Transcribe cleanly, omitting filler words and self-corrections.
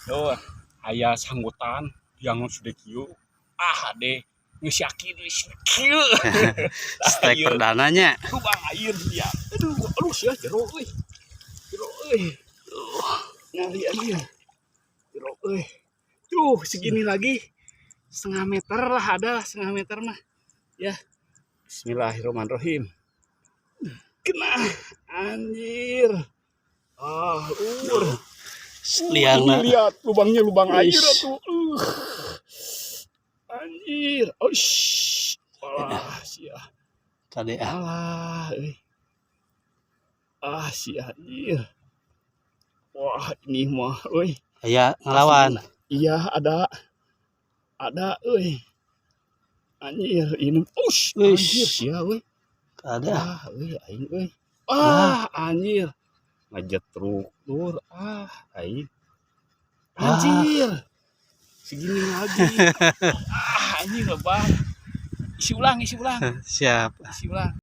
Tuh, aya sanggutan yang sudah kieu. Ah, ade geus yakin geus kieu. Strike Ieu. Perdananya. Lubang air dia. Aduh, aduh sia, jero euy. Jero euy. Nyari anjir. Jero euy. Tuh, segini lagi. Setengah meter lah, ada lah setengah meter mah. Ya. Bismillahirrahmanirrahim. Kena anjir. Ah, ur. Liangna. Ini lihat lubangnya, lubang air Ish. Atuh. Anjir. Ush. Wah, sia. Tadi ah. Alah, euy. Ah, si anjir. Wah, ini mah euy. Aya ngelawan. Iya, ada. Ada euy. Anjir, ini. Ush, Uish. anjir sia euy. Ada. Ah, euy aing euy. Ah, anjir. Ngajetruk lur. Ah, aing. Ah. Anjir. Segini lagi. Ah, anjing, lebar. Isi ulang, isi ulang. Siap. Isi ulang.